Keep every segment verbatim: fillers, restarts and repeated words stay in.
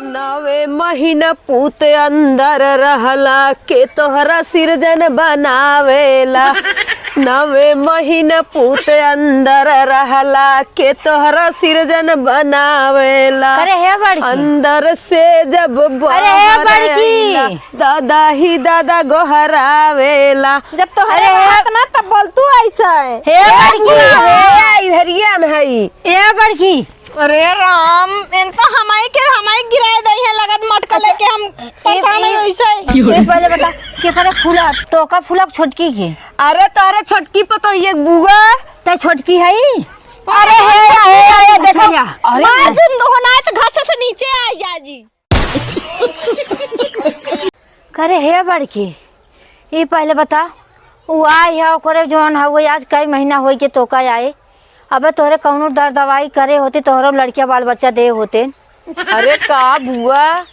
नवे महीना पूत अंदर रहला, के तोहरा सिरजन बनावेला। नवे महीना पूत अंदर रहला, के तोहरा सिरजन बनावेला। अरे हे बड़की। अंदर से जब अरे हे बाहर बड़की। आइला, दादा ही दादा गोहरावेला। जब तोहरे अरे हे बात ना, तब बोल तू ऐसा है। हे बड़की। हे, इधरिया न हई। ए बड़की। अरे राम, इन तो हमाई के, हमाई गिराए दई है, लगत मटका लेके हम परेशान ए, है ए, वैसे। ए, पहले बता, केकरे फूला, तोका फूला छोटकी के? अरे तोहरे छोटकी पतोहिए के बुआ। ते छोटकी है? अरे हे, हे, हे, देखो। अच्छा, या। अरे मार जुन दो ना, तो घास से नीचे आ जा जी। करे हे बड़की, ई पहले बता, उ आई है, ओकरे जौन है, वो आज कई महीना होई के तोका आए। अबे तोहरे कौनो दर दवाई करे होती, तोहरो लड़किया बाल बच्चा दे होते। अरे का बुआ,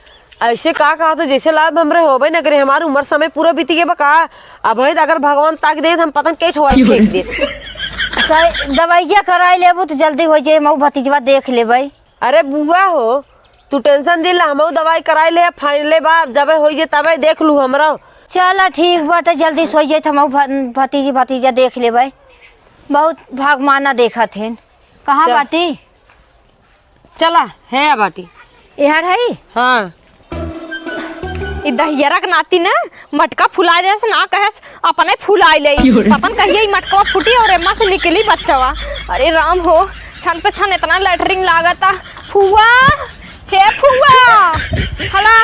ऐसे का कहा तो जैसे लाभ हमरे होबे न करे, हमार उम्र समय पूरा बीती गए बा का? अब है अगर भगवान ताक दे, हम पता न के ठोआई फेंक दे। सही, दवाइया कराई लेबू तो जल्दी हो जाए, मऊ भतीजवा देख लेबै। अरे बुआ हो, तू tension दिला, हमहू दवाई कराई ले, फाइनले बा, जबे होई जे तबे देख लू हमरा। चला ठीक बाटे, जल्दी सोई जाई, हमहू भ-, भतीजी भतीजा देख लेबै। बहुत भागमाना देखत हेन। कहाँ चल। बाटी? चला, है बाटी। एहर है? हाँ। ई दहियरा के नाती ना मटका फुला देस ना कहेस, अपने फुलाई ले। क्यों रे? पता न कहिए ई मटकवा फूटी और एम्मा से निकली बच्चवा। अरे राम हो, छन पे छन इतना लेटरिन लागता। फुआ, हे फुआ, हला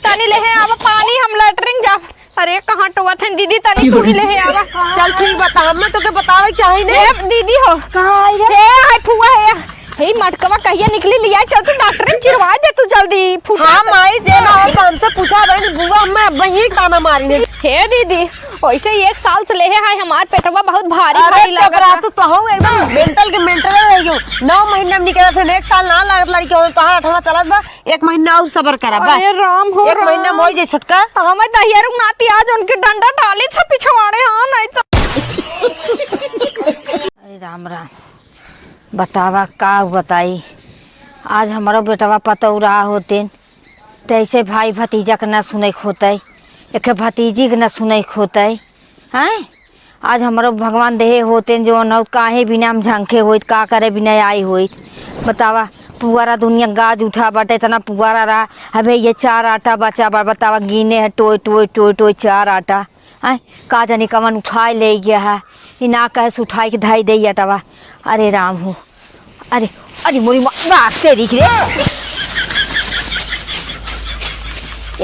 तनी लेहे आवा पानी, हम लेटरिन जाब। अरे कहाँ टोवत हन दीदी, तनी तू ही लेहे आवा। चल ठीक बता, हम तोके बतावे चाही ने। हे दीदी हो। कहाँ आई रे? हे, हाय फुआ, हे। हे मटकवा कहिया निकली, लिया चल तू डॉक्टर में चिरवा दे तू जल्दी, फुफा। हाँ माई, जे ना हो तो हमसे पूछा बहन, बुआ हमें अब वही ताना मारी ने। हे दीदी, वैसे ही एक साल से लेहे हाय, हमार पेटवा बहुत भारी अरे भारी चुप रहा लागत। तू, तो हूँ एकदम मेंटल के मेंटल रह गयो। नौ महीना में निकलत है, एक साल ना लागत लड़की हो, तोहार अठवा चलत बा, एक महीना और सबर करा बस। अरे राम हो एक महीना में राम। हो जे छुटका। हमें दहियरू नाती आज उनके डंडा डाली था पिछवाड़े, हाँ नहीं तो। अरे राम राम। बतावा, का बताई, आज हमरो बेटवा पतौरा होतेन, तैसे भाई भतीजा के ना सुनै के होतै, एक भतीजी के ना सुनै के होतै, हैं? आज हमरो भगवान देहे होतेन, जो न काहे बिना हम झंखे होइत, का करे बिना आई होइत। बतावा, पुअरा दुनिया गाज उठा बाटे, इतना पुअरा रहा, अबे ये चार आटा बचा बा, बतावा, गिने है टोय, टोय, टोय, टोय, चार आटा। आय, का जानी कवन उठाए ले गया है, ई ना कहे से उठाए के धई दे अटवा। अरे राम हो, अरे, अरे मोरी माँ, बाप से दिख रे।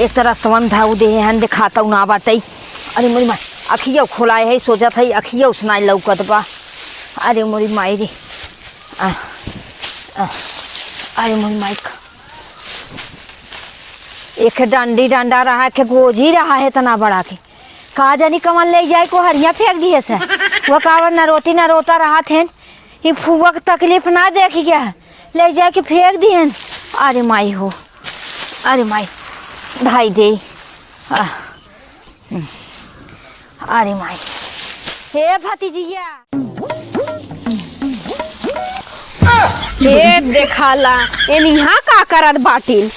एक तरह से मन धाऊ दे हन, देखाता ना बाटई। अरे मोरी माँ, अखिया खोलाए है, सोचत है, अखिया उसनाए लौकत बा। अरे मोरी माई रे, आ, आ, अरे मोरी माई का। एक डंडी डंडा रहा, एक गोजी रहा है इतना बड़ा के। का जानी कमन ले जाए को हरिया फेंक दिए से। वो कावन न रोटी न रोता रहा थे। ई फुआ के तकलीफ ना देख गया। ले जाए के फेंक दिहन। अरे माई हो। अरे माई। धाई दे। आ। अरे माई। हे भतीजिया। हे देखाला, एन इहाँ का करत बाटिन?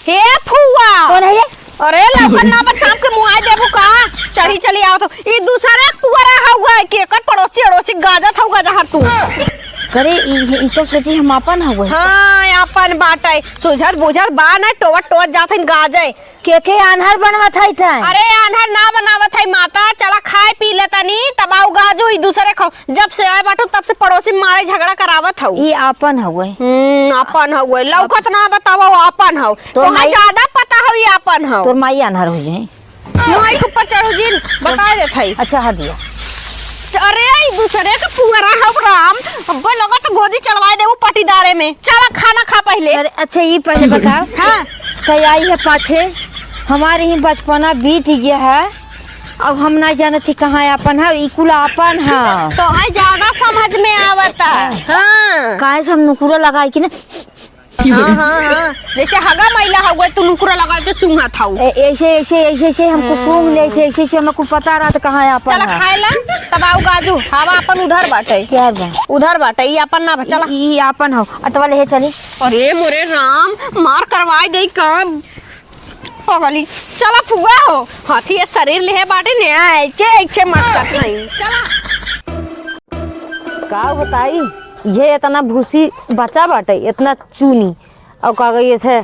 हे फुआ! कौन है ये? अरे लौकत ना बा, चाप के मुआई देबू का? चढ़ी चली आवत हो। ई दूसरे पुअरा हउआ, केकर पड़ोसी अड़ोसी गाजत हउआ जहाँ तू। करे, ई, ई तो सोची हम आपन हउआ। हाँ, आपन बाटै। सुझत बुझत बा न, टोवत टोवत जात हइन गाजै। के के आन्हर बनवत है तै? अरे आन्हर ना बनावत है माता, चला खाए पी ले तनी, तब आऊ गाजू ई दूसरे खाओ। जब से आए बाटू तब से पड़ोसी मारे झगड़ा करावत हऊ। ई आपन हउए। हम्म, आपन हउए। लौकत ना बतावा, आपन हउ। तोर तोहार माई ज्यादा पता हउ, ई आपन हउ। तोर माई आन्हर हो जाए। मुँह के ऊपर चढ़ू जिन, बता देत हई। अच्छा, हट दिया। अरे, ई दूसरे के पुअरा हउ राम। अब्बे लगा तो गोदी चढ़वाए देबू पटीदारे में। चला खाना खा पहिले। अरे, अच्छा, ई पहिले बताओ। हाँ। तो आई है पाछे, हमारे ही बचपना बीत गया है। अब हम ना जानत ही कहाँ आपन है, ई कुल आपन है। तोहै ज्यादा समझ में आवता। हाँ। काहे से हम नुकुरा लगाई कि ना, हाँ, हाँ, हाँ। जैसे हगा मैला हउवे, तू नुकुरा लगा के सूंघत हऊ। ए-, ऐसे, ऐसे, ऐसे, ऐसे हमको हम्म। सूंघ ले, ऐसे, ऐसे, ऐसे हमको पता रहत कहाँ आपन चला है। खाए ला, तब आऊ गाजू, हवा आपन उधर बाटे। क्या बा? उधर बाटे, ई आपन ना बा, चला। ई, ई आपन हो, अटवा ले चली। अरे मोरे राम, मार करवाई दे काम। पगली, चला फुआ हो, हाथी ये शरीर लेहे बाटे ने, ऐसे, ऐसे मत कर नहीं, चला। का बताई, ये इतना भूसी बचा बाटे, इतना चूनी। और का कहिए थे,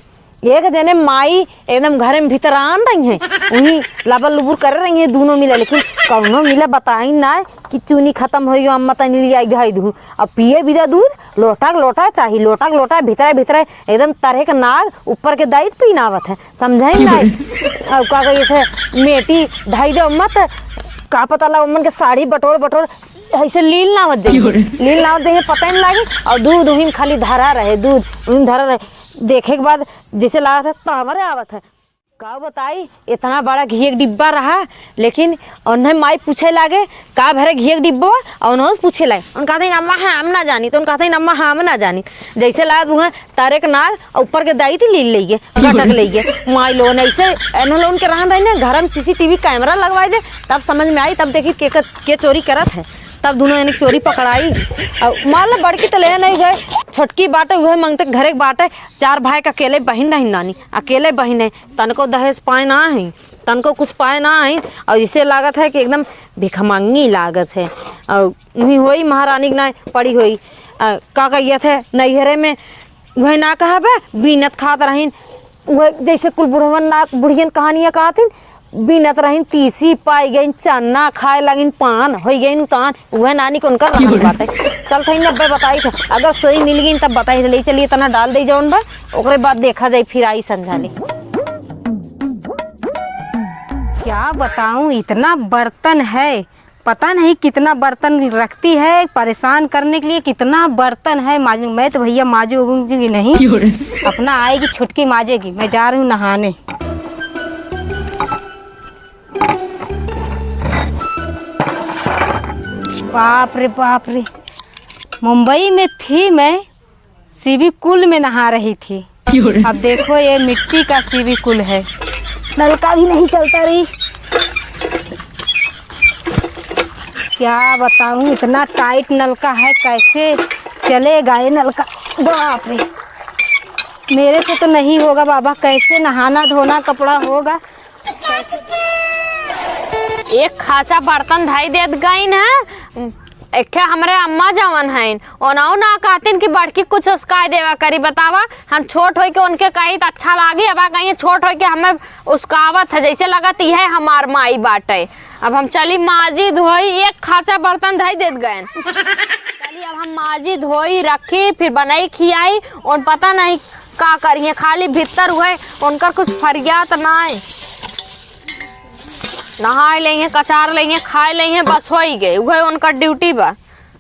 एक जने माई एकदम घरे में भीतर आन रही हैं, वही लबर लुबुर कर रही हैं दोनों मिला, लेकिन कौनो मिला बताई ना कि चूनी खत्म होई, अम्मा तनी लिया घाई दूँ। अब पिए बिदा दूध, लोटा के लोटा चाही, लोटा के लोटा, भीतरे भीतरे एकदम तरह के नाग ऊपर के दाई पीनावत है, समझे ही नहीं। अब का कहिए थे, मेटी ढाई दे अम्मा, त का पता ला, उमन के साड़ी बटोर बटोर ऐसे लील ना होत जाइए, लील ना होत जाइए, पता ही नहीं लागी। और दूध उही में खाली धरा रहे, दूध उही में धरा रहे। देखे के बाद जैसे लागत है तावरे आवत है। का बताई, इतना बड़ा घी के डिब्बा रहा, लेकिन उन्हें माई पूछे लागे, "का भरे घी के डिब्बा?" और उन्होंने पूछे लागे, उन कहते हैं, "अम्मा, हम ना जानी।" तो उन कहते हैं, "अम्मा, हम ना जानी।" जैसे लागत उहे तारे के नाग और ऊपर के दाई थी लील लेइए, गटक लेइए। माई लोगन ऐसे, एन्हों लोगन के रहन रही ना, घर में C C T V camera लगवाई दे, तब समझ में आई, तब देखी के, के, के चोरी करत है, तब दोनों जने चोरी पकड़ाई। और मान लो बड़की तो ले नहीं गए, छोटकी बाटे, उहे मंगते घरे के बाटे, चार भाई के अकेले बहिन रही नानी, अकेले बहिन है, तनको दहेज पाए ना है, तनको कुछ पाए ना है, और इसे लागत है कि एकदम भिखमंगी लागत है, और उही होई महारानी के ना पड़ी होई। अ, का कहिए थे, नैहरे में उहे ना कहा बे, बीनत खात रहीन, उहे जैसे कुल बुढ़वन ना, बुढ़ियन कहानियाँ कहत हिन, बीनत रहीन तीसी, पाई गईन चन्ना, खाए लगिन पान, होई गईन उतान, उहे नानी के उनकर रहन बाटे। चल थई नब्बे बताई थे, अगर सोई मिल गईन तब बताई थे, ले चलिए तना डाल दे जौन बा, ओकरे बाद देखा जाई फिर आई संझाली। क्या बताऊं, इतना बर्तन है, पता नहीं कितना बर्तन रखती है परेशान करने के लिए, कितना बर्तन है माजने। मैं तो भैया माजूंगी नहीं, क्यों रे? अपना आएगी छुटकी माजेगी, मैं जा रही हूँ नहाने। बाप रे बाप रे, मुंबई में थी मैं, सीबी कुल में नहा रही थी। क्यों रे? अब देखो, ये मिट्टी का सीबी कुल है, नलका भी नहीं चलता रही। क्या बताऊं, इतना टाइट नलका है, कैसे चलेगा ये नलका? बाप रे, मेरे से तो नहीं होगा बाबा, कैसे नहाना धोना कपड़ा होगा? एक खाचा बर्तन धई देत गईन है, एक ठे हमरे अम्मा जवन हईन, ओनहु ना कहतिन कि बड़की कुछ उसकाय देवा करी। बतावा, हम छोट होई के उनके कही त अच्छा लागी, अब कहीं छोट होई के हमें उसकावत है, जैसे लगत इहे हमार माई बाटे। अब हम चली माजी धोई, एक खाचा बर्तन धई देत गएन। चली अब हम माजी धोई रखी, फिर बनाई खियाई, उन पता नहीं का करिए, खाली भीतर हुए उनकर कुछ फरियात नाय। नहाए लेइहें, कचार लेइहें, खाए लेइहें, बस होई गए, उहे उनकर ड्यूटी बा।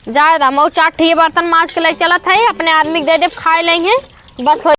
जाए दा, मऊ चार ठे बर्तन माज के ले चलत है, अपने आदमी के दे देब, खाए लेइहें, बस होई।